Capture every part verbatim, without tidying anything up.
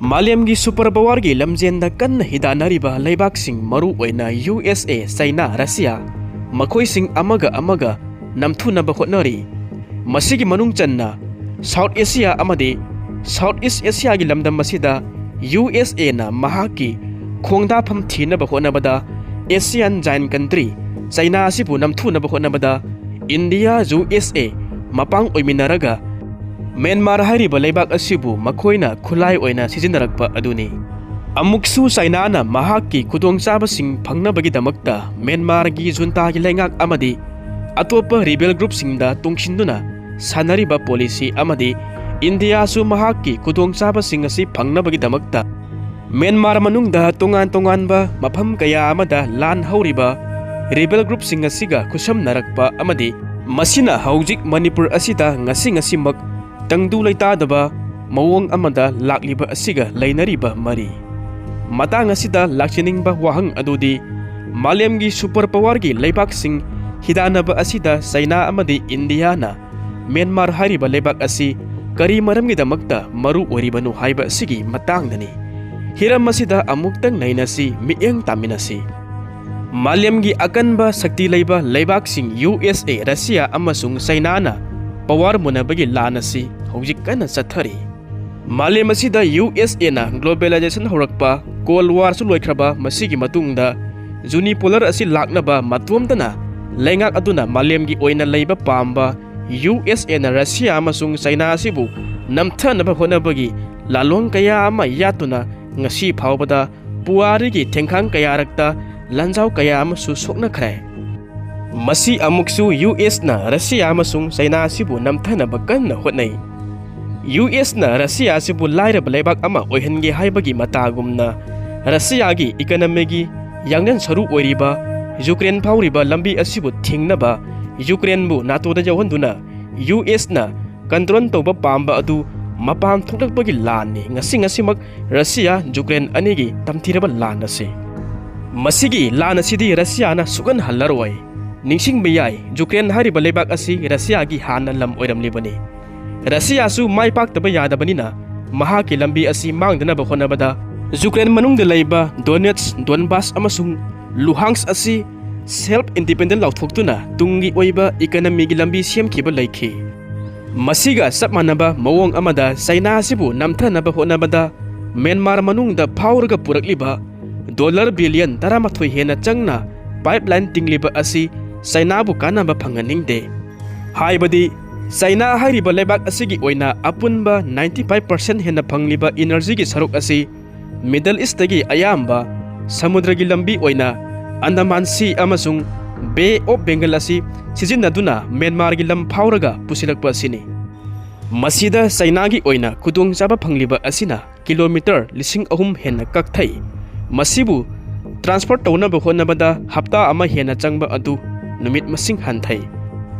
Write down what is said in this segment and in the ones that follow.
ꯃꯥꯂꯦꯝꯒꯤ ꯁꯨꯄꯔ ꯄꯥꯋꯔꯒꯤ ꯂꯝꯖꯦꯟꯗ ꯀꯟꯅ ꯍꯤꯗꯥꯟꯅꯔꯤꯕ ꯂꯩꯕꯥꯛꯁꯤꯡ, ꯃꯔꯨ ꯑꯣꯏꯅ ꯌꯨ ꯑꯦꯁ ꯑꯦ, ꯆꯩꯅꯥ, ꯔꯁꯤꯌꯥ, ꯃꯈꯣꯏꯁꯤꯡ ꯑꯃꯒ ꯑꯃꯒ ꯅꯝꯊꯨꯅꯕ ꯍꯣꯠꯅꯔꯤ꯫ ꯃꯁꯤꯒꯤ ꯃꯅꯨꯡ ꯆꯟꯅ ꯁꯥꯎꯠ ꯑꯦꯁꯤꯌꯥ ꯑꯃꯗꯤ ꯁꯥꯎꯠ ꯏꯁ ꯑꯦꯁꯤꯌꯥꯒꯤ ꯂꯝꯗꯝ ꯑꯁꯤꯗ ꯌꯨ ꯑꯦꯁ ꯑꯦꯅ ꯃꯍꯥꯛꯀꯤ ꯈꯣꯡꯗꯥꯐꯝ ꯊꯤꯅꯕ ꯍꯣꯠꯅꯕꯗ ꯑꯦꯁꯤꯌꯥꯟ ꯖꯥꯏꯟ ꯀꯟꯇ꯭ꯔꯤ ꯆꯩꯅꯥ ꯑꯁꯤꯕꯨ ꯅꯝꯊꯨꯅꯕ ꯍꯣꯠꯅꯕꯗ ꯏꯟꯗꯤꯌꯥ, ꯌꯨ ꯑꯦꯁ ꯑꯦ ꯃꯄꯥꯡ ꯑꯣꯏꯃꯤꯟꯅꯔꯒ ꯃ꯭ꯌꯥꯟꯃꯥꯔ ꯍꯥꯏꯔꯤꯕ ꯂꯩꯕꯥꯛ ꯑꯁꯤꯕꯨ ꯃꯈꯣꯏꯅ ꯈꯨꯠꯂꯥꯏ ꯑꯣꯏꯅ ꯁꯤꯖꯤꯟꯅꯔꯛꯄ ꯑꯗꯨꯅꯤ꯫ ꯑꯃꯨꯛꯁꯨ ꯆꯩꯅꯥꯅ ꯃꯍꯥꯛꯀꯤ ꯈꯨꯗꯣꯡꯆꯥꯕꯁꯤꯡ ꯐꯪꯅꯕꯒꯤꯗꯃꯛꯇ ꯃ꯭ꯌꯥꯟꯃꯥꯔꯒꯤ ꯖꯨꯟꯇꯥꯒꯤ ꯂꯩꯉꯥꯛ ꯑꯃꯗꯤ ꯑꯇꯣꯞꯄ ꯔꯤꯕꯦꯜ ꯒ꯭ꯔꯨꯞꯁꯤꯡꯗ ꯇꯨꯡꯁꯤꯟꯗꯨꯅ ꯁꯥꯟꯅꯔꯤꯕ ꯄꯣꯂꯤꯁꯤ ꯑꯃꯗꯤ ꯏꯟꯗꯤꯌꯥꯁꯨ ꯃꯍꯥꯛꯀꯤ ꯈꯨꯗꯣꯡꯆꯥꯕꯁꯤꯡ ꯑꯁꯤ ꯐꯪꯅꯕꯒꯤꯗꯃꯛꯇ ꯃ꯭ꯌꯥꯟꯃꯥꯔ ꯃꯅꯨꯡꯗ ꯇꯣꯉꯥꯟ ꯇꯣꯉꯥꯟꯕ ꯃꯐꯝ ꯀꯌꯥ ꯑꯃꯗ ꯂꯥꯟ ꯍꯧꯔꯤꯕ ꯔꯤꯕꯦꯜ ꯒ꯭ꯔꯨꯞꯁꯤꯡ ꯑꯁꯤꯒ ꯈꯨꯠꯁꯝꯅꯔꯛꯄ ꯑꯃꯗꯤ ꯃꯁꯤꯅ ꯍꯧꯖꯤꯛ ꯃꯅꯤꯄꯨꯔ ꯑꯁꯤꯗ ꯉꯁꯤ ꯉꯁꯤꯃꯛ ꯇꯪꯗꯨ ꯂꯩꯇꯥꯗꯕ ꯃꯑꯣꯡ ꯑꯃꯗ ꯂꯥꯛꯂꯤꯕ ꯑꯁꯤꯒ ꯂꯩꯅꯔꯤꯕ ꯃꯔꯤ꯫ ꯃꯇꯥꯡ ꯑꯁꯤꯗ ꯂꯥꯛꯆꯅꯤꯡꯕ ꯋꯥꯍꯪ ꯑꯗꯨꯗꯤ, ꯃꯥꯂꯦꯝꯒꯤ ꯁꯨꯄꯔ ꯄꯥꯋꯔꯒꯤ ꯂꯩꯕꯥꯛꯁꯤꯡ ꯍꯤꯗꯥꯟꯅꯕ ꯑꯁꯤꯗ ꯆꯩꯅꯥ ꯑꯃꯗꯤ ꯏꯟꯗꯤꯌꯥꯅ ꯃ꯭ꯌꯥꯟꯃꯥꯔ ꯍꯥꯏꯔꯤꯕ ꯂꯩꯕꯥꯛ ꯑꯁꯤ ꯀꯔꯤ ꯃꯔꯝꯒꯤꯗꯃꯛꯇ ꯃꯔꯨ ꯑꯣꯏꯔꯤꯕꯅꯣ ꯍꯥꯏꯕ ꯑꯁꯤꯒꯤ ꯃꯇꯥꯡꯗꯅꯤ꯫ ꯍꯤꯔꯝ ꯑꯁꯤꯗ ꯑꯃꯨꯛꯇꯪ ꯅꯩꯅꯁꯤ, ꯃꯤꯠꯌꯦꯡ ꯇꯥꯃꯤꯟꯅꯁꯤ꯫ ꯃꯥꯂꯦꯝꯒꯤ ꯑꯀꯟꯕ ꯁꯛꯇꯤ ꯂꯩꯕ ꯂꯩꯕꯥꯛꯁꯤꯡ ꯌꯨ ꯑꯦꯁ ꯑꯦ, ꯔꯁꯤꯌꯥ ꯑꯃꯁꯨꯡ ꯆꯩꯅꯥꯅ ꯄꯥꯋꯔ ꯃꯨꯟꯅꯕꯒꯤ ꯂꯥꯟ ꯑꯁꯤ ꯍꯧꯖꯤꯛ ꯀꯟꯅ ꯆꯠꯊꯔꯤ꯫ ꯃꯥꯂꯦꯝ ꯑꯁꯤꯗ ꯌꯨ ꯑꯦꯁ ꯑꯦꯅ ꯒ꯭ꯂꯣꯕꯦꯂꯥꯏꯖꯦꯁꯟ ꯍꯧꯔꯛꯄ, ꯀꯣꯜ ꯋꯥꯔꯁꯨ ꯂꯣꯏꯈ꯭ꯔꯕ, ꯃꯁꯤꯒꯤ ꯃꯇꯨꯡꯗ ꯌꯨꯅꯤꯄꯣꯂꯔ ꯑꯁꯤ ꯂꯥꯛꯅꯕ ꯃꯇꯣꯝꯇꯅ ꯂꯩꯉꯥꯛ ꯑꯗꯨꯅ ꯃꯥꯂꯦꯝꯒꯤ ꯑꯣꯏꯅ ꯂꯩꯕ ꯄꯥꯝꯕ ꯌꯨ ꯑꯦꯁ ꯑꯦꯅ ꯔꯁꯤꯌꯥ ꯑꯃꯁꯨꯡ ꯆꯩꯅꯥ ꯑꯁꯤꯕꯨ ꯅꯝꯊꯅꯕ ꯍꯣꯠꯅꯕꯒꯤ ꯂꯥꯂꯣꯡ ꯀꯌꯥ ꯑꯃ ꯌꯥꯠꯇꯨꯅ ꯉꯁꯤ ꯐꯥꯎꯕꯗ ꯄꯨꯋꯥꯔꯤꯒꯤ ꯊꯦꯡꯈꯥꯡ ꯀꯌꯥꯔꯛꯇ ꯂꯥꯟꯖꯥꯎ ꯀꯌꯥ ꯑꯃꯁꯨ ꯁꯣꯛꯅꯈ꯭ꯔꯦ꯫ ꯃꯁꯤ ꯑꯃꯨꯛꯁꯨ ꯌꯨ ꯑꯦꯁꯅ ꯔꯁꯤꯌꯥ ꯑꯃꯁꯨꯡ ꯆꯩꯅꯥ ꯑꯁꯤꯕꯨ ꯅꯝꯊꯅꯕ ꯀꯟꯅ ꯍꯣꯠꯅꯩ꯫ ꯌꯨ ꯑꯦꯁꯅ ꯔꯁꯤꯌꯥ ꯑꯁꯤꯕꯨ ꯂꯥꯏꯔꯕ ꯂꯩꯕꯥꯛ ꯑꯃ ꯑꯣꯏꯍꯟꯒꯦ ꯍꯥꯏꯕꯒꯤ ꯃꯇꯥꯒꯨꯝꯅ, ꯔꯁꯤꯌꯥꯒꯤ ꯏꯀꯅꯃꯤꯒꯤ ꯌꯥꯡꯂꯦꯟ ꯁꯔꯨ ꯑꯣꯏꯔꯤꯕ ꯌꯨꯀ꯭ꯔꯦꯟ ꯐꯥꯎꯔꯤꯕ ꯂꯝꯕꯤ ꯑꯁꯤꯕꯨ ꯊꯤꯡꯅꯕ ꯌꯨꯀ꯭ꯔꯦꯟꯕꯨ ꯅꯥꯇꯣꯗ ꯌꯧꯍꯟꯗꯨꯅ ꯌꯨ ꯑꯦꯁꯅ ꯀꯟꯇ꯭ꯔꯣꯜ ꯇꯧꯕ ꯄꯥꯝꯕ ꯑꯗꯨ ꯃꯄꯥꯟ ꯊꯣꯛꯂꯛꯄꯒꯤ ꯂꯥꯟꯅꯤ꯫ ꯉꯁꯤ ꯉꯁꯤꯃꯛ ꯔꯁꯤꯌꯥ ꯌꯨꯀ꯭ꯔꯦꯟ ꯑꯅꯤꯒꯤ ꯇꯝꯊꯤꯔꯕ ꯂꯥꯟ ꯑꯁꯤ꯫ ꯃꯁꯤꯒꯤ ꯂꯥꯟ ꯑꯁꯤꯗꯤ ꯔꯁꯤꯌꯥꯅ ꯁꯨꯛꯍꯟ ꯍꯜꯂꯔꯣꯏ꯫ ꯅꯤꯡꯁꯤꯡꯕ ꯌꯥꯏ, ꯌꯨꯀ꯭ꯔꯦꯟ ꯍꯥꯏꯔꯤꯕ ꯂꯩꯕꯥꯛ ꯑꯁꯤ ꯔꯁꯤꯌꯥꯒꯤ ꯍꯥꯟꯅ ꯂꯝ ꯑꯣꯏꯔꯝꯂꯤꯕꯅꯤ꯫ ꯔꯁꯤꯌꯥꯁꯨ ꯃꯥꯏ ꯄꯥꯛꯇꯕ ꯌꯥꯗꯕꯅꯤꯅ ꯃꯍꯥꯛꯀꯤ ꯂꯝꯕꯤ ꯑꯁꯤ ꯃꯥꯡꯗꯅꯕ ꯍꯣꯠꯅꯕꯗ ꯌꯨꯀ꯭ꯔꯦꯟ ꯃꯅꯨꯡꯗ ꯂꯩꯕ ꯗꯣꯅꯦꯠꯁ, ꯗꯣꯟꯕꯥꯁ ꯑꯃꯁꯨꯡ ꯂꯨꯍꯥꯟꯁ ꯑꯁꯤ ꯁꯦꯜꯐ ꯏꯟꯗꯤꯄꯦꯟꯗꯦꯟ ꯂꯥꯎꯊꯣꯛꯇꯨꯅ ꯇꯨꯡꯒꯤ ꯑꯣꯏꯕ ꯏꯀꯅꯃꯤꯒꯤ ꯂꯝꯕꯤ ꯁꯦꯝꯈꯤꯕ ꯂꯩꯈꯤ꯫ ꯃꯁꯤꯒ ꯆꯞ ꯃꯥꯟꯅꯕ ꯃꯑꯣꯡ ꯑꯃꯗ ꯆꯩꯅꯥ ꯑꯁꯤꯕꯨ ꯅꯝꯊꯅꯕ ꯍꯣꯠꯅꯕꯗ ꯃ꯭ꯌꯥꯟꯃꯥꯔ ꯃꯅꯨꯡꯗ ꯐꯥꯎꯔꯒ ꯄꯨꯔꯛꯂꯤꯕ ꯗꯣꯂꯔ ꯕꯤꯂꯤꯌꯟ ꯇꯔꯥꯃꯥꯊꯣꯏ ꯍꯦꯟꯅ ꯆꯪꯅ ꯄꯥꯏꯞꯂꯥꯏꯟ ꯇꯤꯡꯂꯤꯕ ꯑꯁꯤ ꯆꯩꯅꯥꯕꯨ ꯀꯥꯟꯅꯕ ꯐꯪꯍꯟꯅꯤꯡꯗꯦ꯫ ꯍꯥꯏꯕꯗꯤ ꯆꯩꯅꯥ ꯍꯥꯏꯔꯤꯕ ꯂꯩꯕꯥꯛ ꯑꯁꯤꯒꯤ ꯑꯣꯏꯅ ꯑꯄꯨꯟꯕ ꯅꯥꯏꯟꯇꯤ ꯐꯥꯏꯚ ꯄꯥꯔꯁꯦꯟ ꯍꯦꯟꯅ ꯐꯪꯂꯤꯕ ꯏꯅꯔꯖꯤꯒꯤ ꯁꯔꯨꯛ ꯑꯁꯤ ꯃꯤꯗꯜ ꯏꯁꯇꯒꯤ ꯑꯌꯥꯝꯕ ꯁꯃꯨꯗ꯭ꯔꯒꯤ ꯂꯝꯕꯤ ꯑꯣꯏꯅ ꯑꯟꯗꯃꯥꯟ ꯁꯤ ꯑꯃꯁꯨꯡ ꯕꯦ ꯑꯣꯐ ꯕꯦꯡꯒꯜ ꯑꯁꯤ ꯁꯤꯖꯤꯟꯅꯗꯨꯅ ꯃ꯭ꯌꯥꯟꯃꯥꯔꯒꯤ ꯂꯝ ꯐꯥꯎꯔꯒ ꯄꯨꯁꯤꯜꯂꯛꯄ ꯑꯁꯤꯅꯤ꯫ ꯃꯁꯤꯗ ꯆꯩꯅꯥꯒꯤ ꯑꯣꯏꯅ ꯈꯨꯗꯣꯡꯆꯥꯕ ꯐꯪꯂꯤꯕ ꯑꯁꯤꯅ ꯀꯤꯂꯣꯃꯤꯇꯔ ꯂꯤꯁꯤꯡ ꯑꯍꯨꯝ ꯍꯦꯟꯅ ꯀꯛꯊꯩ꯫ ꯃꯁꯤꯕꯨ ꯇ꯭ꯔꯥꯟꯁꯄꯣꯔꯠ ꯇꯧꯅꯕ ꯍꯣꯠꯅꯕꯗ ꯍꯞꯇꯥ ꯑꯃ ꯍꯦꯟꯅ ꯆꯪꯕ ꯑꯗꯨ ꯅꯨꯃꯤꯠ ꯃꯁꯤꯡ ꯍꯟꯊꯩ꯫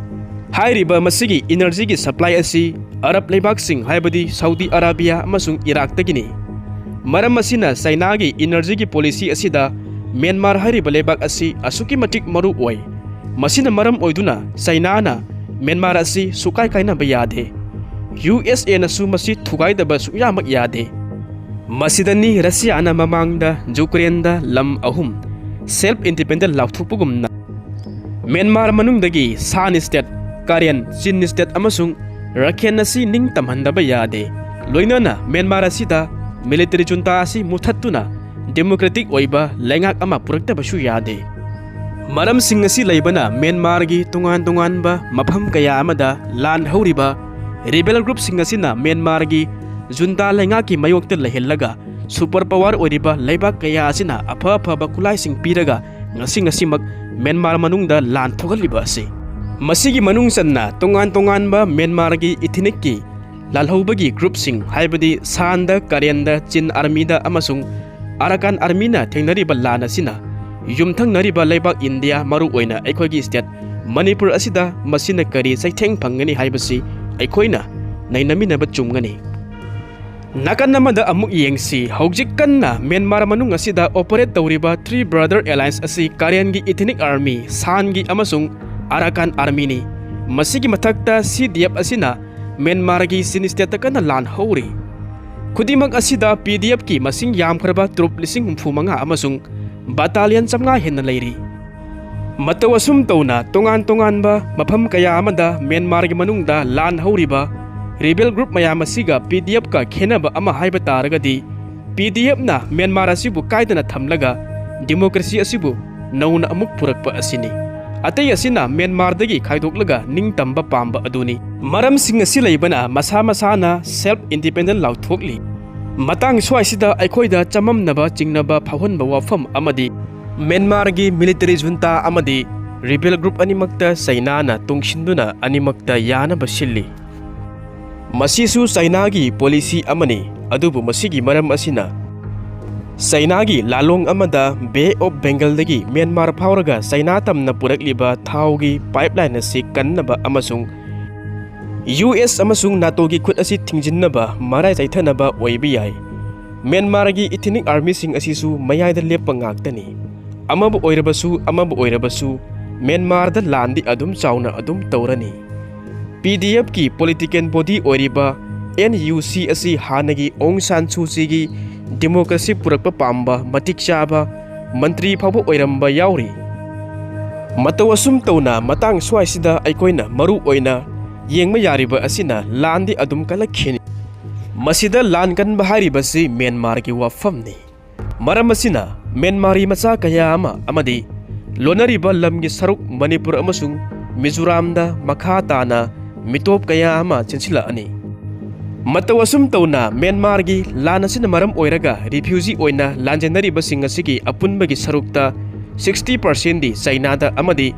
ꯍꯥꯏꯔꯤꯕ ꯃꯁꯤꯒꯤ ꯏꯅꯔꯖꯤꯒꯤ ꯁꯄ꯭ꯂꯥꯏ ꯑꯁꯤ ꯑꯔꯕ ꯂꯩꯕꯥꯛꯁꯤꯡ, ꯍꯥꯏꯕꯗꯤ ꯁꯥꯎꯗꯤ ꯑꯔꯥꯕꯤꯌꯥ ꯑꯃꯁꯨꯡ ꯏꯔꯥꯛꯇꯒꯤꯅꯤ꯫ ꯃꯔꯝ ꯑꯁꯤꯅ ꯆꯩꯅꯥꯒꯤ ꯏꯅꯔꯖꯤꯒꯤ ꯄꯣꯂꯤꯁꯤ ꯑꯁꯤꯗ ꯃ꯭ꯌꯥꯟꯃꯥꯔ ꯍꯥꯏꯔꯤꯕ ꯂꯩꯕꯥꯛ ꯑꯁꯤ ꯑꯁꯨꯛꯀꯤ ꯃꯇꯤꯛ ꯃꯔꯨ ꯑꯣꯏ꯫ ꯃꯁꯤꯅ ꯃꯔꯝ ꯑꯣꯏꯗꯨꯅ ꯆꯩꯅꯥꯅ ꯃ꯭ꯌꯥꯟꯃꯥꯔ ꯑꯁꯤ ꯁꯨꯀꯥꯏ ꯀꯥꯏꯅꯕ ꯌꯥꯗꯦ꯫ ꯌꯨ ꯑꯦꯁ ꯑꯦꯅꯁꯨ ꯃꯁꯤ ꯊꯨꯒꯥꯏꯗꯕ ꯁꯨꯡꯌꯥꯃꯛ ꯌꯥꯗꯦ꯫ ꯃꯁꯤꯗꯅꯤ ꯔꯁꯤꯌꯥꯅ ꯃꯃꯥꯡꯗ ꯌꯨꯀ꯭ꯔꯦꯟꯗ ꯂꯝ ꯑꯍꯨꯝ ꯁꯦꯜꯐ ꯏꯟꯗꯤꯄꯦꯟꯗꯦꯟ ꯂꯥꯎꯊꯣꯛꯄꯒꯨꯝꯅ ꯃ꯭ꯌꯥꯟꯃꯥꯔ ꯃꯅꯨꯡꯗꯒꯤ ꯁꯥꯟ ꯁ꯭ꯇꯦꯠ, ꯀꯥꯔꯦꯟ, ꯆꯤꯟ ꯁ꯭ꯇꯦꯠ ꯑꯃꯁꯨꯡ ꯔꯈꯦꯟ ꯑꯁꯤ ꯅꯤꯡꯇꯝꯍꯟꯗꯕ ꯌꯥꯗꯦ꯫ ꯂꯣꯏꯅꯅ ꯃ꯭ꯌꯥꯟꯃꯥꯔ ꯑꯁꯤꯗ ꯃꯤꯂꯤꯇꯔꯤ ꯖꯨꯟꯇꯥ ꯑꯁꯤ ꯃꯨꯊꯠꯇꯨꯅ ꯗꯦꯃꯣꯀ꯭ꯔꯦꯇꯤꯛ ꯑꯣꯏꯕ ꯂꯩꯉꯥꯛ ꯑꯃ ꯄꯨꯔꯛꯇꯕꯁꯨ ꯌꯥꯗꯦ꯫ ꯃꯔꯝꯁꯤꯡ ꯑꯁꯤ ꯂꯩꯕꯅ ꯃ꯭ꯌꯥꯟꯃꯥꯔꯒꯤ ꯇꯣꯉꯥꯟ ꯇꯣꯉꯥꯟꯕ ꯃꯐꯝ ꯀꯌꯥ ꯑꯃꯗ ꯂꯥꯟ ꯍꯧꯔꯤꯕ ꯔꯤꯕꯦꯜ ꯒ꯭ꯔꯨꯞꯁꯤꯡ ꯑꯁꯤꯅ ꯃ꯭ꯌꯥꯟꯃꯥꯔꯒꯤ ꯖꯨꯟꯇꯥ ꯂꯩꯉꯥꯛꯀꯤ ꯃꯥꯌꯣꯛꯇ ꯂꯩꯍꯜꯂꯒ ꯁꯨꯄꯔ ꯄꯥꯋꯔ ꯑꯣꯏꯔꯤꯕ ꯂꯩꯕꯥꯛ ꯀꯌꯥ ꯑꯁꯤꯅ ꯑꯐ ꯑꯐꯕ ꯈꯨꯠꯂꯥꯏꯁꯤꯡ ꯄꯤꯔꯒ ꯉꯁꯤ ꯉꯁꯤꯃꯛ ꯃ꯭ꯌꯥꯟꯃꯥꯔ ꯃꯅꯨꯡꯗ ꯂꯥꯟ ꯊꯣꯛꯍꯜꯂꯤꯕ ꯑꯁꯤ꯫ ꯃꯁꯤꯒꯤ ꯃꯅꯨꯡ ꯆꯟꯅ ꯇꯣꯉꯥꯟ ꯇꯣꯉꯥꯟꯕ ꯃ꯭ꯌꯥꯟꯃꯥꯔꯒꯤ ꯏꯊꯤꯅꯤꯛꯀꯤ ꯂꯥꯜꯍꯧꯕꯒꯤ ꯒ꯭ꯔꯨꯞꯁꯤꯡ, ꯍꯥꯏꯕꯗꯤ ꯁꯥꯟꯗ, ꯀꯥꯔꯦꯟꯗ, ꯆꯤꯟ ꯑꯥꯔꯃꯤꯗ ꯑꯃꯁꯨꯡ ꯑꯔꯥꯀꯥꯟ ꯑꯥꯔꯃꯤꯅ ꯊꯦꯡꯅꯔꯤꯕ ꯂꯥꯟ ꯑꯁꯤꯅ ꯌꯨꯝꯊꯪꯅꯔꯤꯕ ꯂꯩꯕꯥꯛ ꯏꯟꯗꯤꯌꯥ, ꯃꯔꯨꯑꯣꯏꯅ ꯑꯩꯈꯣꯏꯒꯤ ꯁ꯭ꯇꯦꯠ ꯃꯅꯤꯄꯨꯔ ꯑꯁꯤꯗ ꯃꯁꯤꯅ ꯀꯔꯤ ꯆꯩꯊꯦꯡ ꯐꯪꯒꯅꯤ ꯍꯥꯏꯕꯁꯤ ꯑꯩꯈꯣꯏꯅ ꯅꯩꯅꯃꯤꯟꯅꯕ ꯆꯨꯝꯒꯅꯤ꯫ ꯅꯥꯀꯟ ꯑꯃꯗ ꯑꯃꯨꯛ ꯌꯦꯡꯁꯤ, ꯍꯧꯖꯤꯛ ꯀꯟꯅ ꯃ꯭ꯌꯥꯟꯃꯥꯔ ꯃꯅꯨꯡ ꯑꯁꯤꯗ ꯑꯣꯄꯔꯦꯠ ꯇꯧꯔꯤꯕ ꯊ꯭ꯔꯤ ꯕ꯭ꯔꯗꯔ ꯑꯦꯂꯥꯌꯟꯁ ꯑꯁꯤ ꯀꯥꯔꯦꯟꯒꯤ ꯏꯊꯤꯅꯤꯛ ꯑꯥꯔꯃꯤ, ꯁꯥꯟꯒꯤ ꯑꯃꯁꯨꯡ ꯑꯔꯥꯀꯥꯟ ꯑꯥꯔꯃꯤꯅꯤ꯫ ꯃꯁꯤꯒꯤ ꯃꯊꯛꯇ ꯁꯤ ꯗꯤ ꯑꯦꯐ ꯑꯁꯤꯅ ꯃ꯭ꯌꯥꯟꯃꯥꯔꯒꯤ ꯆꯤꯟ ꯁ꯭ꯇꯦꯠꯇ ꯀꯟꯅ ꯂꯥꯟ ꯍꯧꯔꯤ꯫ ꯈꯨꯗꯤꯡꯃꯛ ꯑꯁꯤꯗ P D F ꯀꯤ ꯃꯁꯤꯡ ꯌꯥꯝꯈ꯭ꯔꯕ ꯇ꯭ꯔꯨꯞ ꯂꯤꯁꯤꯡ ꯍꯨꯝꯐꯨ ꯃꯉꯥ ꯑꯃꯁꯨꯡ ꯕꯇꯥꯂꯤꯌꯟ ꯆꯥꯝꯃꯉꯥ ꯍꯦꯟꯅ ꯂꯩꯔꯤ꯫ ꯃꯇꯧ ꯑꯁꯨꯝ ꯇꯧꯅ ꯇꯣꯉꯥꯟ ꯇꯣꯉꯥꯟꯕ ꯃꯐꯝ ꯀꯌꯥ ꯑꯃꯗ ꯃ꯭ꯌꯥꯟꯃꯥꯔꯒꯤ ꯃꯅꯨꯡꯗ ꯂꯥꯟ ꯍꯧꯔꯤꯕ ꯔꯤꯕꯦꯜ ꯒ꯭ꯔꯨꯞ ꯃꯌꯥꯝ ꯑꯁꯤꯒ P D F ꯀ ꯈꯦꯟꯅꯕ ꯑꯃ ꯍꯥꯏꯕ ꯇꯥꯔꯒꯗꯤ, P D F ꯅ ꯃ꯭ꯌꯥꯟꯃꯥꯔ ꯑꯁꯤꯕꯨ ꯀꯥꯏꯗꯅ ꯊꯝꯂꯒ ꯗꯤꯃꯣꯀ꯭ꯔꯦꯁꯤ ꯑꯁꯤꯕꯨ ꯅꯧꯅ ꯑꯃꯨꯛ ꯄꯨꯔꯛꯄ ꯑꯁꯤꯅꯤ꯫ ꯑꯇꯩ ꯑꯁꯤꯅ ꯃ꯭ꯌꯥꯟꯃꯥꯔꯗꯒꯤ ꯈꯥꯏꯗꯣꯛꯂꯒ ꯅꯤꯡꯇꯝꯕ ꯄꯥꯝꯕ ꯑꯗꯨꯅꯤ꯫ ꯃꯔꯝꯁꯤꯡ ꯑꯁꯤ ꯂꯩꯕꯅ ꯃꯁꯥ ꯃꯁꯥꯅ self independent ꯂꯥꯎꯊꯣꯛꯂꯤ꯫ ꯃꯇꯥꯡ ꯁ꯭ꯋꯥꯏꯁꯤꯗ ꯑꯩꯈꯣꯏꯗ ꯆꯃꯝꯅꯕ ꯆꯤꯡꯅꯕ ꯐꯥꯎꯍꯟꯕ ꯋꯥꯐꯝ ꯑꯃꯗꯤ ꯃ꯭ꯌꯥꯟꯃꯥꯔꯒꯤ military junta ꯑꯃꯗꯤ ꯔꯤꯕꯦꯜ ꯒ꯭ꯔꯨꯞ ꯑꯅꯤꯃꯛꯇ ꯆꯩꯅꯥꯅ ꯇꯨꯡꯁꯤꯟꯗꯨꯅ ꯑꯅꯤꯃꯛꯇ ꯌꯥꯅꯕ ꯁꯤꯜꯂꯤ꯫ ꯃꯁꯤꯁꯨ ꯆꯩꯅꯥꯒꯤ policy ꯑꯃꯅꯤ, ꯑꯗꯨꯕꯨ ꯃꯁꯤꯒꯤ ꯃꯔꯝ ꯑꯁꯤꯅ ꯆꯩꯅꯥꯒꯤ ꯂꯥꯂꯣꯡ ꯑꯃꯗ Bay of Bengal ꯗꯒꯤ ꯃ꯭ꯌꯥꯟꯃꯥꯔ ꯐꯥꯎꯔꯒ ꯆꯩꯅꯥ ꯇꯝꯅ ꯄꯨꯔꯛꯂꯤꯕ ꯊꯥꯎꯒꯤ pipeline ꯑꯁꯤ ꯀꯟꯅꯕ ꯑꯃꯁꯨꯡ U S ꯑꯃꯁꯨꯡ ꯅꯥꯇꯣꯒꯤ ꯈꯨꯠ ꯑꯁꯤ ꯊꯤꯡꯖꯤꯟꯅꯕ ꯃꯔꯥꯏ ꯆꯩꯊꯅꯕ ꯑꯣꯏꯕ ꯌꯥꯏ꯫ ꯃ꯭ꯌꯥꯟꯃꯥꯔꯒꯤ ethnic army ꯁꯤꯡ ꯑꯁꯤꯁꯨ ꯃꯌꯥꯏꯗ ꯂꯦꯞꯄ ꯉꯥꯛꯇꯅꯤ꯫ ꯑꯃꯕꯨ ꯑꯣꯏꯔꯕꯁꯨ, ꯑꯃꯕꯨ ꯑꯣꯏꯔꯕꯁꯨ, ꯃ꯭ꯌꯥꯟꯃꯥꯔꯗ ꯂꯥꯟꯗꯤ ꯑꯗꯨꯝ ꯆꯥꯎꯅ ꯑꯗꯨꯝ ꯇꯧꯔꯅꯤ꯫ P D F ꯀꯤ political body ꯑꯣꯏꯔꯤꯕ N U C ꯑꯁꯤ ꯍꯥꯟꯅꯒꯤ ꯑꯣꯡ ꯁꯥꯟ ꯁꯨ ꯆꯤꯒꯤ democracy ꯄꯨꯔꯛꯄ ꯄꯥꯝꯕ ꯃꯇꯤꯛ ꯆꯥꯕ ꯃꯟꯇ꯭ꯔꯤ ꯐꯥꯎꯕ ꯑꯣꯏꯔꯝꯕ ꯌꯥꯎꯔꯤ꯫ ꯃꯇꯧ ꯑꯁꯨꯝ ꯇꯧꯅ ꯃꯇꯥꯡ ꯁ꯭ꯋꯥꯏꯁꯤꯗ ꯑꯩꯈꯣꯏꯅ ꯃꯔꯨ ꯑꯣꯏꯅ ꯌꯦꯡꯕ ꯌꯥꯔꯤꯕ ꯑꯁꯤꯅ ꯂꯥꯟꯗꯤ ꯑꯗꯨꯝ ꯀꯜꯂꯛꯈꯤꯅꯤ꯫ ꯃꯁꯤꯗ ꯂꯥꯟ ꯀꯟꯕ ꯍꯥꯏꯔꯤꯕꯁꯤ ꯃ꯭ꯌꯥꯟꯃꯥꯔꯒꯤ ꯋꯥꯐꯝꯅꯤ꯫ ꯃꯔꯝ ꯑꯁꯤꯅ ꯃ꯭ꯌꯥꯟꯃꯥꯔꯤ ꯃꯆꯥ ꯀꯌꯥ ꯑꯃ ꯑꯃꯗꯤ ꯂꯣꯟꯅꯔꯤꯕ ꯂꯝꯒꯤ ꯁꯔꯨꯛ ꯃꯅꯤꯄꯨꯔ ꯑꯃꯁꯨꯡ ꯃꯤꯖꯣꯔꯥꯝꯗ ꯃꯈꯥ ꯇꯥꯅ ꯃꯤꯇꯣꯞ ꯀꯌꯥ ꯑꯃ ꯆꯦꯟꯁꯤꯜꯂꯛꯑꯅꯤ꯫ ꯃꯇꯧ ꯑꯁꯨꯝ ꯇꯧꯅ ꯃ꯭ꯌꯥꯟꯃꯥꯔꯒꯤ ꯂꯥꯟ ꯑꯁꯤꯅ ꯃꯔꯝ ꯑꯣꯏꯔꯒ refugee ꯑꯣꯏꯅ ꯂꯥꯟꯖꯦꯟꯅꯔꯤꯕꯁꯤꯡ ꯑꯁꯤꯒꯤ ꯑꯄꯨꯟꯕꯒꯤ ꯁꯔꯨꯛꯇ sixty percent ꯗꯤ ꯆꯩꯅꯥꯗ ꯑꯃꯗꯤ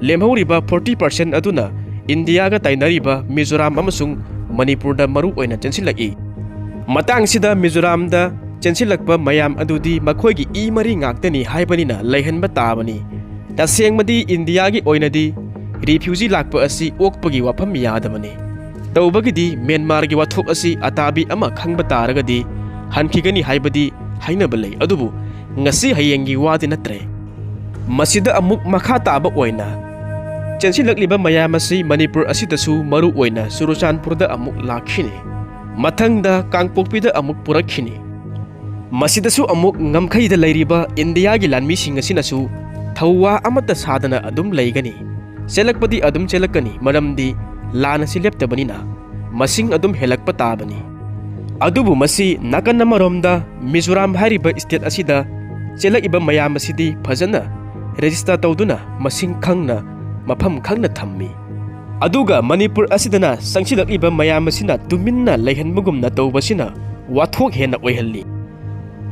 ꯂꯦꯝꯍꯧꯔꯤꯕ forty percent ꯑꯗꯨꯅ ꯏꯟꯗꯤꯌꯥꯒ ꯇꯥꯏꯅꯔꯤꯕ ꯃꯤꯖꯣꯔꯥꯝ ꯑꯃꯁꯨꯡ ꯃꯅꯤꯄꯨꯔꯗ ꯃꯔꯨ ꯑꯣꯏꯅ ꯆꯦꯟꯁꯤꯜꯂꯛꯏ꯫ ꯃꯇꯥꯡꯁꯤꯗ ꯃꯤꯖꯣꯔꯥꯝꯗ ꯆꯦꯟꯁꯤꯜꯂꯛꯄ ꯃꯌꯥꯝ ꯑꯗꯨꯗꯤ ꯃꯈꯣꯏꯒꯤ ꯏ ꯃꯔꯤ ꯉꯥꯛꯇꯅꯤ ꯍꯥꯏꯕꯅꯤꯅ ꯂꯩꯍꯟꯕ ꯇꯥꯕꯅꯤ꯫ ꯇꯁꯦꯡꯕꯗꯤ ꯏꯟꯗꯤꯌꯥꯒꯤ ꯑꯣꯏꯅꯗꯤ refugee ꯂꯥꯛꯄ ꯑꯁꯤ ꯑꯣꯛꯄꯒꯤ ꯋꯥꯐꯝ ꯌꯥꯗꯕꯅꯤ꯫ ꯇꯧꯕꯒꯤꯗꯤ ꯃ꯭ꯌꯥꯟꯃꯥꯔꯒꯤ ꯋꯥꯊꯣꯛ ꯑꯁꯤ ꯑꯇꯥꯕꯤ ꯑꯃ ꯈꯪꯕ ꯇꯥꯔꯒꯗꯤ ꯍꯟꯈꯤꯒꯅꯤ ꯍꯥꯏꯕꯗꯤ ꯍꯥꯏꯅꯕ ꯂꯩ, ꯑꯗꯨꯕꯨ ꯉꯁꯤ ꯍꯌꯦꯡꯒꯤ ꯋꯥꯗꯤ ꯅꯠꯇ꯭ꯔꯦ꯫ ꯃꯁꯤꯗ ꯑꯃꯨꯛ ꯃꯈꯥ ꯇꯥꯕ ꯑꯣꯏꯅ ꯆꯦꯟꯁꯤꯜꯂꯛꯂꯤꯕ ꯃꯌꯥꯝ ꯑꯁꯤ ꯃꯅꯤꯄꯨꯔ ꯑꯁꯤꯗꯁꯨ ꯃꯔꯨ ꯑꯣꯏꯅ ꯆꯨꯔꯆꯥꯟꯄꯨꯔꯗ ꯑꯃꯨꯛ ꯂꯥꯛꯈꯤꯅꯤ꯫ ꯃꯊꯪꯗ ꯀꯥꯡꯄꯣꯛꯄꯤꯗ ꯑꯃꯨꯛ ꯄꯨꯔꯛꯈꯤꯅꯤ꯫ ꯃꯁꯤꯗꯁꯨ ꯑꯃꯨꯛ ꯉꯝꯈꯩꯗ ꯂꯩꯔꯤꯕ ꯏꯟꯗꯤꯌꯥꯒꯤ ꯂꯥꯟꯃꯤꯁꯤꯡ ꯑꯁꯤꯅꯁꯨ ꯊꯧꯋꯥ ꯑꯃꯠꯇ ꯁꯥꯗꯅ ꯑꯗꯨꯝ ꯂꯩꯒꯅꯤ꯫ ꯆꯦꯜꯂꯛꯄꯗꯤ ꯑꯗꯨꯝ ꯆꯦꯜꯂꯛꯀꯅꯤ, ꯃꯔꯝꯗꯤ ꯂꯥꯟ ꯑꯁꯤ ꯂꯦꯞꯇꯕꯅꯤꯅ ꯃꯁꯤꯡ ꯑꯗꯨꯝ ꯍꯦꯜꯂꯛꯄ ꯇꯥꯕꯅꯤ꯫ ꯑꯗꯨꯕꯨ ꯃꯁꯤ ꯅꯥꯀꯟ ꯑꯃꯔꯣꯝꯗ ꯃꯤꯖꯣꯔꯥꯝ ꯍꯥꯏꯔꯤꯕ state ꯑꯁꯤꯗ ꯆꯦꯜꯂꯛꯏꯕ ꯃꯌꯥꯝ ꯑꯁꯤꯗꯤ ꯐꯖꯅ register ꯇꯧꯗꯨꯅ ꯃꯁꯤꯡ ꯈꯪꯅ ꯃꯐꯝ ꯈꯪꯅ ꯊꯝꯃꯤ꯫ ꯑꯗꯨꯒ ꯃꯅꯤꯄꯨꯔ ꯑꯁꯤꯗꯅ ꯆꯪꯁꯤꯜꯂꯛꯂꯤꯕ ꯃꯌꯥꯝ ꯑꯁꯤꯅ ꯇꯨꯃꯤꯟꯅ ꯂꯩꯍꯟꯕꯒꯨꯝꯅ ꯇꯧꯕꯁꯤꯅ ꯋꯥꯊꯣꯛ ꯍꯦꯟꯅ ꯑꯣꯏꯍꯜꯂꯤ꯫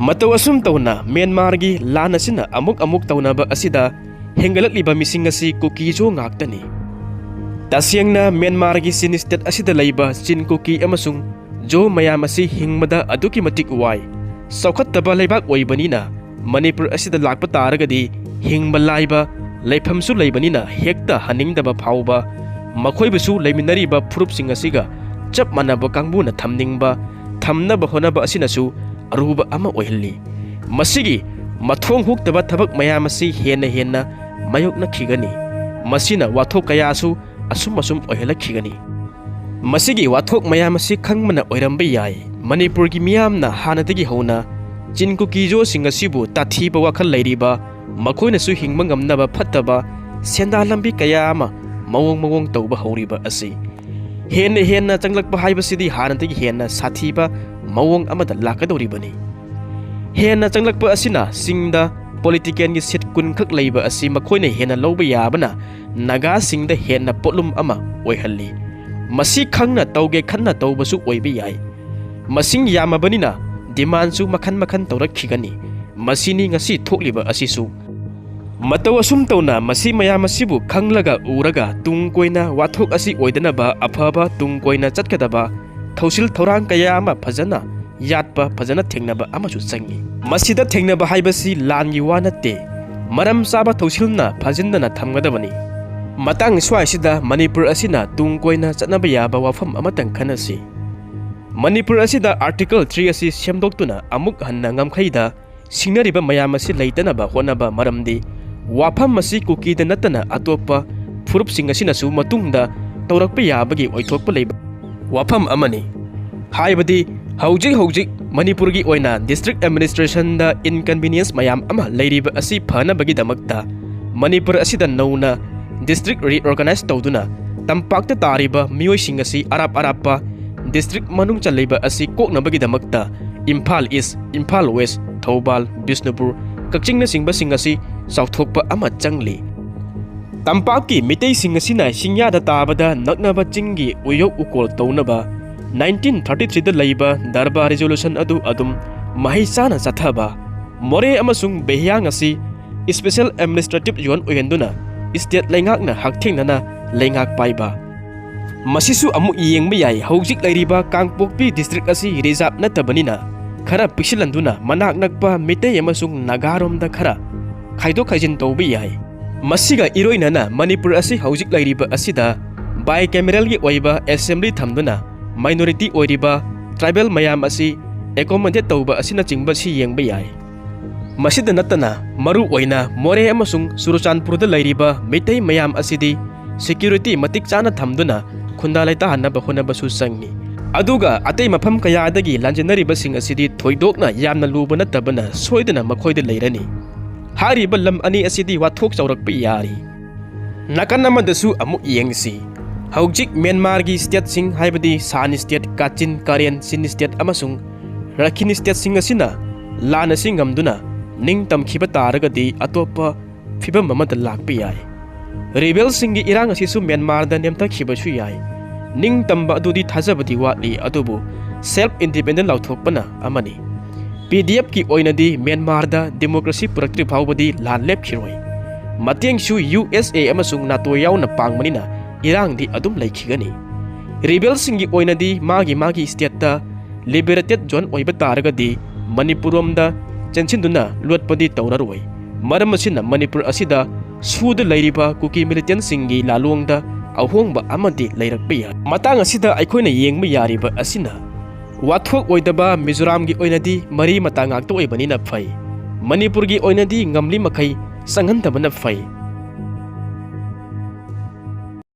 ꯃꯇꯧ ꯑꯁꯨꯝ ꯇꯧꯅ ꯃ꯭ꯌꯥꯟꯃꯥꯔꯒꯤ ꯂꯥꯟ ꯑꯁꯤꯅ ꯑꯃꯨꯛ ꯑꯃꯨꯛ ꯇꯧꯅꯕ ꯑꯁꯤꯗ ꯍꯦꯟꯒꯠꯂꯛꯂꯤꯕ ꯃꯤꯁꯤꯡ ꯑꯁꯤ ꯀꯨꯀꯤꯖꯣ ꯉꯥꯛꯇꯅꯤ꯫ ꯇꯁꯦꯡꯅ ꯃ꯭ꯌꯥꯟꯃꯥꯔꯒꯤ ꯆꯤꯟ state ꯑꯁꯤꯗ ꯂꯩꯕ ꯆꯤꯟ ꯀꯨꯀꯤ ꯑꯃꯁꯨꯡ ꯖꯣ ꯃꯌꯥꯝ ꯑꯁꯤ ꯍꯤꯡꯕꯗ ꯑꯗꯨꯛꯀꯤ ꯃꯇꯤꯛ ꯋꯥꯏ꯫ ꯆꯥꯎꯈꯠꯇꯕ ꯂꯩꯕꯥꯛ ꯑꯣꯏꯕꯅꯤꯅ ꯃꯅꯤꯄꯨꯔ ꯑꯁꯤꯗ ꯂꯥꯛꯄ ꯇꯥꯔꯒꯗꯤ ꯍꯤꯡꯕ ꯂꯥꯏꯕ, ꯂꯩꯐꯝꯁꯨ ꯂꯩꯕꯅꯤꯅ ꯍꯦꯛꯇ ꯍꯟꯅꯤꯡꯗꯕ ꯐꯥꯎꯕ, ꯃꯈꯣꯏꯕꯨꯁꯨ ꯂꯩꯃꯤꯟꯅꯔꯤꯕ ꯐꯨꯔꯨꯞꯁꯤꯡ ꯑꯁꯤꯒ ꯆꯞ ꯃꯥꯟꯅꯕ ꯀꯥꯡꯕꯨꯅ ꯊꯝꯅꯤꯡꯕ, ꯊꯝꯅꯕ ꯍꯣꯠꯅꯕ ꯑꯁꯤꯅꯁꯨ ꯑꯔꯨꯕ ꯑꯃ ꯑꯣꯏꯍꯜꯂꯤ꯫ ꯃꯁꯤꯒꯤ ꯃꯊꯣꯡ ꯍꯨꯛꯇꯕ ꯊꯕꯛ ꯃꯌꯥꯝ ꯑꯁꯤ ꯍꯦꯟꯅ ꯍꯦꯟꯅ ꯃꯥꯌꯣꯛꯅꯈꯤꯒꯅꯤ꯫ ꯃꯁꯤꯅ ꯋꯥꯊꯣꯛ ꯀꯌꯥꯁꯨ ꯑꯁꯨꯝ ꯑꯁꯨꯝ ꯑꯣꯏꯍꯜꯂꯛꯈꯤꯒꯅꯤ꯫ ꯃꯁꯤꯒꯤ ꯋꯥꯊꯣꯛ ꯃꯌꯥꯝ ꯑꯁꯤ ꯈꯪꯕꯅ ꯑꯣꯏꯔꯝꯕ ꯌꯥꯏ, ꯃꯅꯤꯄꯨꯔꯒꯤ ꯃꯤꯌꯥꯝꯅ ꯍꯥꯟꯅꯗꯒꯤ ꯍꯧꯅ ꯆꯤꯟ ꯀꯨꯀꯤꯖꯣꯁꯤꯡ ꯑꯁꯤꯕꯨ ꯇꯥꯊꯤꯕ ꯋꯥꯈꯜ ꯂꯩꯔꯤꯕ, ꯃꯈꯣꯏꯅꯁꯨ ꯍꯤꯡꯕ ꯉꯝꯅꯕ ꯐꯠꯇꯕ ꯁꯦꯟꯗꯥ ꯂꯝꯕꯤ ꯀꯌꯥ ꯑꯃ ꯃꯑꯣꯡ ꯃꯑꯣꯡ ꯇꯧꯕ ꯍꯧꯔꯤꯕ ꯑꯁꯤ꯫ ꯍꯦꯟꯅ ꯍꯦꯟꯅ ꯆꯪꯂꯛꯄ ꯍꯥꯏꯕꯁꯤꯗꯤ ꯍꯥꯟꯅꯗꯒꯤ ꯍꯦꯟꯅ ꯁꯥꯊꯤꯕ ꯃꯑꯣꯡ ꯑꯃꯗ ꯂꯥꯛꯀꯗꯧꯔꯤꯕꯅꯤ꯫ ꯍꯦꯟꯅ ꯆꯪꯂꯛꯄ ꯑꯁꯤꯅ ꯆꯤꯡꯗ political ꯒꯤ seat ꯀꯨꯟ ꯈꯛ ꯂꯩꯕ ꯑꯁꯤ ꯃꯈꯣꯏꯅ ꯍꯦꯟꯅ ꯂꯧꯕ ꯌꯥꯕꯅ ꯅꯥꯒꯥꯁꯤꯡꯗ ꯍꯦꯟꯅ ꯄꯣꯠꯂꯨꯝ ꯑꯃ ꯑꯣꯏꯍꯜꯂꯤ꯫ ꯃꯁꯤ ꯈꯪꯅ ꯇꯧꯒꯦ ꯈꯟꯅ ꯇꯧꯕꯁꯨ ꯑꯣꯏꯕ ꯌꯥꯏ꯫ ꯃꯁꯤꯡ ꯌꯥꯝꯃꯕꯅꯤꯅ demand ꯁꯨ ꯃꯈꯟ ꯃꯈꯟ ꯇꯧꯔꯛꯈꯤꯒꯅꯤ꯫ ꯃꯁꯤꯅꯤ ꯉꯁꯤ ꯊꯣꯛꯂꯤꯕ ꯑꯁꯤꯁꯨ꯫ ꯃꯇꯧ ꯑꯁꯨꯝ ꯇꯧꯅ ꯃꯁꯤ ꯃꯌꯥꯝ ꯑꯁꯤꯕꯨ ꯈꯪꯂꯒ ꯎꯔꯒ ꯇꯨꯡ ꯀꯣꯏꯅ ꯋꯥꯊꯣꯛ ꯑꯁꯤ ꯑꯣꯏꯗꯅꯕ ꯑꯐꯕ ꯇꯨꯡ ꯀꯣꯏꯅ ꯆꯠꯀꯗꯕ ꯊꯧꯁꯤꯜ ꯊꯧꯔꯥꯡ ꯀꯌꯥ ꯑꯃ ꯐꯖꯅ ꯌꯥꯠꯄ, ꯐꯖꯅ ꯊꯦꯡꯅꯕ ꯑꯃꯁꯨ ꯆꯪꯏ꯫ ꯃꯁꯤꯗ ꯊꯦꯡꯅꯕ ꯍꯥꯏꯕꯁꯤ ꯂꯥꯟꯒꯤ ꯋꯥ ꯅꯠꯇꯦ, ꯃꯔꯝ ꯆꯥꯕ ꯊꯧꯁꯤꯜꯅ ꯐꯥꯖꯤꯟꯗꯅ ꯊꯝꯒꯗꯕꯅꯤ꯫ ꯃꯇꯥꯡ ꯁ꯭ꯋꯥꯏꯁꯤꯗ ꯃꯅꯤꯄꯨꯔ ꯑꯁꯤꯅ ꯇꯨꯡ ꯀꯣꯏꯅ ꯆꯠꯅꯕ ꯌꯥꯕ ꯋꯥꯐꯝ ꯑꯃꯇꯪ ꯈꯟꯅꯁꯤ꯫ ꯃꯅꯤꯄꯨꯔ ꯑꯁꯤꯗ Article three ꯑꯁꯤ ꯁꯦꯝꯗꯣꯛꯇꯨꯅ ꯑꯃꯨꯛ ꯍꯟꯅ ꯉꯝꯈꯩꯗ ꯁꯤꯡꯅꯔꯤꯕ ꯃꯌꯥꯝ ꯑꯁꯤ ꯂꯩꯇꯅꯕ ꯍꯣꯠꯅꯕ ꯃꯔꯝꯗꯤ ꯋꯥꯐꯝ ꯑꯁꯤ ꯀꯨꯀꯤꯗ ꯅꯠꯇꯅ ꯑꯇꯣꯞꯄ ꯐꯨꯔꯨꯞꯁꯤꯡ ꯑꯁꯤꯅꯁꯨ ꯃꯇꯨꯡꯗ ꯇꯧꯔꯛꯄ ꯌꯥꯕꯒꯤ ꯑꯣꯏꯊꯣꯛꯄ ꯂꯩꯕ ꯋꯥꯐꯝ ꯑꯃꯅꯤ꯫ ꯍꯥꯏꯕꯗꯤ ꯍꯧꯖꯤꯛ ꯍꯧꯖꯤꯛ ꯃꯅꯤꯄꯨꯔꯒꯤ ꯑꯣꯏꯅ district administrationꯗ inconvenience ꯃꯌꯥꯝ ꯑꯃ ꯂꯩꯔꯤꯕ ꯑꯁꯤ ꯐꯅꯕꯒꯤꯗꯃꯛꯇ ꯃꯅꯤꯄꯨꯔ ꯑꯁꯤꯗ ꯅꯧꯅ district reorganize ꯇꯧꯗꯨꯅ ꯇꯝꯄꯥꯛꯇ ꯇꯥꯔꯤꯕ ꯃꯤꯑꯣꯏꯁꯤꯡ ꯑꯁꯤ ꯑꯔꯥꯞ ꯑꯔꯥꯞꯄ district ꯃꯅꯨꯡ ꯆꯜꯂꯤꯕ ꯑꯁꯤ ꯀꯣꯛꯅꯕꯒꯤꯗꯃꯛꯇ ꯏꯝꯐꯥꯜ ꯏꯁ, ꯏꯝꯐꯥꯜ ꯋꯦꯁ, ꯊꯧꯕꯥꯜ, ꯕꯤꯁꯅꯨꯄꯨꯔ, ꯀꯛꯆꯤꯡꯅꯆꯤꯡꯕꯁꯤꯡ ꯑꯁꯤ ꯆꯥꯎꯊꯣꯛꯄ ꯑꯃ ꯆꯪꯂꯤ꯫ ꯇꯝꯄꯥꯛꯀꯤ ꯃꯤꯇꯩꯁꯤꯡ ꯑꯁꯤꯅ ꯆꯤꯡꯌꯥꯗ ꯇꯥꯕꯗ ꯅꯛꯅꯕ ꯆꯤꯡꯒꯤ ꯎꯌꯣꯛ ꯎꯀꯣꯜ ꯇꯧꯅꯕ nineteen thirty threeꯗ ꯂꯩꯕ ꯗꯔꯕꯥ resolution ꯑꯗꯨ ꯑꯗꯨꯝ ꯃꯍꯩ ꯆꯥꯅ ꯆꯠꯊꯕ, ꯃꯣꯔꯦ ꯑꯃꯁꯨꯡ ꯕꯦꯍꯤꯌꯥꯡ ꯑꯁꯤ special administrative zone ꯑꯣꯏꯍꯟꯗꯨꯅ state ꯂꯩꯉꯥꯛꯅ ꯍꯛꯊꯦꯡꯅꯅ ꯂꯩꯉꯥꯛ ꯄꯥꯏꯕ꯫ ꯃꯁꯤꯁꯨ ꯑꯃꯨꯛ ꯌꯦꯡꯕ ꯌꯥꯏ, ꯍꯧꯖꯤꯛ ꯂꯩꯔꯤꯕ ꯀꯥꯡꯄꯣꯛꯄꯤ district ꯑꯁꯤ reserve ꯅꯠꯇꯕꯅꯤꯅ ꯈꯔ ꯄꯤꯛꯁꯤꯜꯍꯟꯗꯨꯅ ꯃꯅꯥꯛ ꯅꯛꯄ ꯃꯤꯇꯩ ꯑꯃꯁꯨꯡ ꯅꯥꯒꯥꯔꯣꯝꯗ ꯈꯔ ꯈꯥꯏꯗꯣꯛ ꯈꯥꯏꯖꯤꯟ ꯇꯧꯕ ꯌꯥꯏ꯫ ꯃꯁꯤꯒ ꯏꯔꯣꯏꯅꯅ ꯃꯅꯤꯄꯨꯔ ꯑꯁꯤ ꯍꯧꯖꯤꯛ ꯂꯩꯔꯤꯕ ꯑꯁꯤꯗ bicameralꯒꯤ ꯑꯣꯏꯕ assembly ꯊꯝꯗꯨꯅ minority ꯑꯣꯏꯔꯤꯕ tribal ꯃꯌꯥꯝ ꯑꯁꯤ accommodate ꯇꯧꯕ ꯑꯁꯤꯅꯆꯤꯡꯕꯁꯤ ꯌꯦꯡꯕ ꯌꯥꯏ꯫ ꯃꯁꯤꯗ ꯅꯠꯇꯅ ꯃꯔꯨ ꯑꯣꯏꯅ ꯃꯣꯔꯦ ꯑꯃꯁꯨꯡ ꯆꯨꯔꯆꯥꯟꯄꯨꯔꯗ ꯂꯩꯔꯤꯕ ꯃꯤꯇꯩ ꯃꯌꯥꯝ ꯑꯁꯤꯗꯤ security ꯃꯇꯤꯛ ꯆꯥꯅ ꯊꯝꯗꯨꯅ ꯈꯨꯟꯗꯥ ꯂꯩꯇꯥꯍꯟꯅꯕ ꯍꯣꯠꯅꯕꯁꯨ ꯆꯪꯏ꯫ ꯑꯗꯨꯒ ꯑꯇꯩ ꯃꯐꯝ ꯀꯌꯥꯗꯒꯤ ꯂꯥꯟꯖꯦꯟꯅꯔꯤꯕꯁꯤꯡ ꯑꯁꯤꯗꯤ ꯊꯣꯏꯗꯣꯛꯅ ꯌꯥꯝꯅ ꯂꯨꯕ ꯅꯠꯇꯕꯅ ꯁꯣꯏꯗꯅ ꯃꯈꯣꯏꯗ ꯂꯩꯔꯅꯤ꯫ ꯍꯥꯏꯔꯤꯕ ꯂꯝ ꯑꯅꯤ ꯑꯁꯤꯗꯤ ꯋꯥꯊꯣꯛ ꯆꯥꯎꯔꯛꯄ ꯌꯥꯔꯤ꯫ ꯅꯥꯀꯟ ꯑꯃꯗꯁꯨ ꯑꯃꯨꯛ ꯌꯦꯡꯁꯤ꯫ ꯍꯧꯖꯤꯛ ꯃ꯭ꯌꯥꯟꯃꯥꯔꯒꯤ stateꯁꯤꯡ ꯍꯥꯏꯕꯗꯤ ꯁꯥꯟ state, ꯀꯥꯆꯤꯟ, ꯀꯥꯔꯦꯟ, ꯆꯤꯟ state ꯑꯃꯁꯨꯡ ꯔꯈꯤꯟ stateꯁꯤꯡ ꯑꯁꯤꯅ ꯂꯥꯟ ꯑꯁꯤ ꯉꯝꯗꯨꯅ ꯅꯤꯡꯇꯝꯈꯤꯕ ꯇꯥꯔꯒꯗꯤ ꯑꯇꯣꯞꯄ ꯐꯤꯕꯝ ꯑꯃꯗ ꯂꯥꯛꯄ ꯌꯥꯏ꯫ Rebelꯁꯤꯡꯒꯤ ꯏꯔꯥꯡ ꯑꯁꯤꯁꯨ ꯃ꯭ꯌꯥꯟꯃꯥꯔꯗ ꯅꯦꯝꯊꯈꯤꯕꯁꯨ ꯌꯥꯏ꯫ ꯅꯤꯡꯇꯝꯕ ꯑꯗꯨꯗꯤ ꯊꯥꯖꯕꯗꯤ ꯋꯥꯠꯂꯤ, ꯑꯗꯨꯕꯨ self independent ꯂꯥꯎꯊꯣꯛꯄꯅ ꯑꯃꯅꯤ꯫ PDFꯀꯤ ꯑꯣꯏꯅꯗꯤ ꯃ꯭ꯌꯥꯟꯃꯥꯔꯗ democracy ꯄꯨꯔꯛꯇ꯭ꯔꯤ ꯐꯥꯎꯕꯗꯤ ꯂꯥꯟ ꯂꯦꯞꯈꯤꯔꯣꯏ꯫ ꯃꯇꯦꯡꯁꯨ USA ꯑꯃꯁꯨꯡ NATO ꯌꯥꯎꯅ ꯄꯥꯡꯕꯅꯤꯅ ꯏꯔꯥꯡꯗꯤ ꯑꯗꯨꯝ ꯂꯩꯈꯤꯒꯅꯤ꯫ Rebelꯁꯤꯡꯒꯤ ꯑꯣꯏꯅꯗꯤ ꯃꯥꯒꯤ ꯃꯥꯒꯤ stateꯇ liberated zone ꯑꯣꯏꯕ ꯇꯥꯔꯒꯗꯤ ꯃꯅꯤꯄꯨꯔꯔꯣꯝꯗ ꯆꯦꯟꯁꯤꯟꯗꯨꯅ ꯂꯣꯠꯄꯗꯤ ꯇꯧꯔꯔꯣꯏ꯫ ꯃꯔꯝ ꯑꯁꯤꯅ ꯃꯅꯤꯄꯨꯔ ꯑꯁꯤꯗ ꯁꯨꯗ ꯂꯩꯔꯤꯕ ꯀꯨꯀꯤ militantꯁꯤꯡꯒꯤ ꯂꯥꯂꯣꯡꯗ ꯑꯍꯣꯡꯕ ꯑꯃꯗꯤ ꯂꯩꯔꯛꯄ ꯌꯥꯏ꯫ ꯃꯇꯥꯡ ꯑꯁꯤꯗ ꯑꯩꯈꯣꯏꯅ ꯌꯦꯡꯕ ꯌꯥꯔꯤꯕ ꯑꯁꯤꯅ ꯋꯥꯊꯣꯛ ꯑꯣꯏꯗꯕ ꯃꯤꯖꯣꯔꯥꯝꯒꯤ ꯑꯣꯏꯅꯗꯤ ꯃꯔꯤ ꯃꯇꯥ ꯉꯥꯛꯇ ꯑꯣꯏꯕꯅꯤꯅ ꯐꯩ꯫ ꯃꯅꯤꯄꯨꯔꯒꯤ ꯑꯣꯏꯅꯗꯤ ꯉꯝꯂꯤ ꯃꯈꯩ ꯆꯪꯍꯟꯗꯕꯅ ꯐꯩ꯫